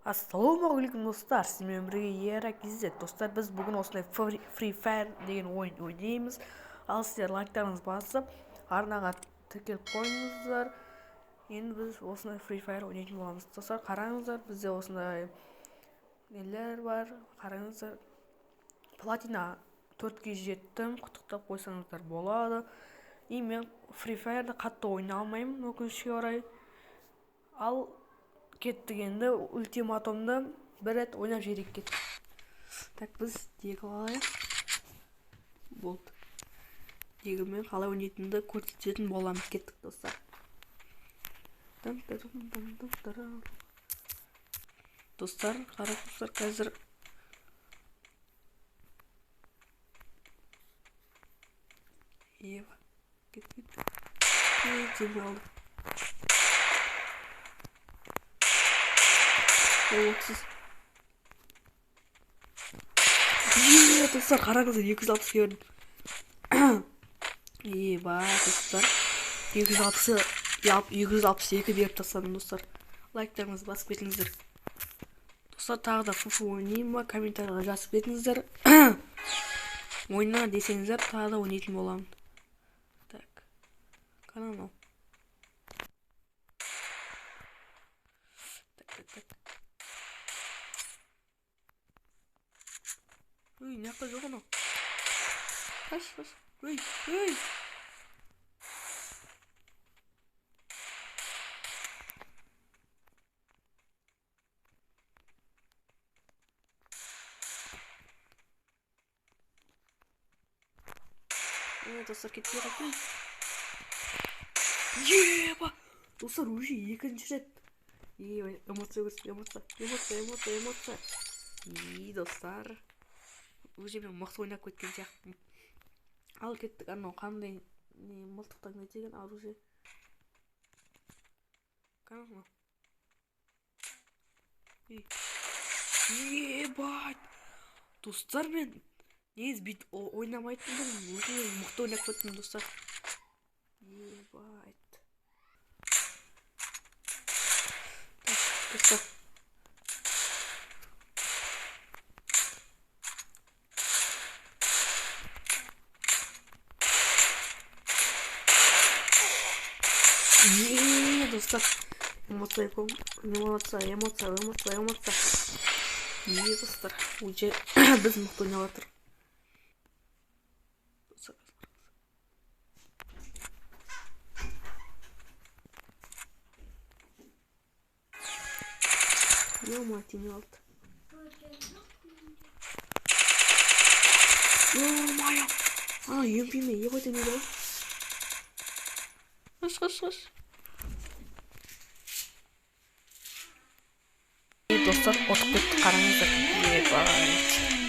Ассалаумағалейкум достар, сіздермен бірге Ера KZ. Достар, біз бүгін осындай Free Fire деген ойын ойнаймыз. Ал сіздер лайктарыңызды басып, арнаға тіркеліп қойыңыздар. Енді біз осындай Free Fire ойнайтын боламыз. Достар, қараңыздар, бізде осындай нелер бар. Қараңыздар, платина 4-ке жеттім, құттықтап қойсаңыздар болады. И мен Free Fire'ды қатты ойнай алмаймын, өкінішке орай. Ал кеттік енді ультиматумды бір рет ойнап жіберейік, кеттік. Так, біз дегл алайық. Болды. Деглмен қалай ойнайтынымды көрсететін боламыз. Кеттік, достар. Достар, қараңыздар, қазір Ева, кет, кет. Ей, алды. 30. Е, достар, қараңыздар, 260 бердім. Еба, достар. 262 беріп тастадым, достар. Лайктарыңызды басып кетіңіздер. Достар, тағы да фуфу ойнайын ба? Комментарийға жазып кетіңіздер. Ойна десеңіздер, тағы да ойнайтын боламын. Так. Канал. Так, так, так. Ой, мына жақта жоқ анау. Қаш, қаш. Ой, ой. Достар, кетпей қалыппын. Еба! Достар, уже екінші рет. Ей, эмоция көрсет, эмоция, эмоция, эмоция, эмоция. И, достар. Уже мен мықты ойнап кеткен сияқтымын. Ал кеттік, анау қандай не мылтықтан не деген оружие. Қана. Ебать! Достар, мен негізі бүйтіп ойнамайтынмын, өзім мықты ойнап кеттім, достар. Ебать. Так, достар. Еее, достар. Эмоция, эмоция, эмоция, эмоция, эмоция. Еее, достар. Уже біз мықты ойнап жатыр. Ё-моё, тиме алды. Ё-моё. Ана, емпиме, ебать, емпиме. Қаш, қаш, қаш. Достар, ұтып кетті, қараңыздар. Ебать.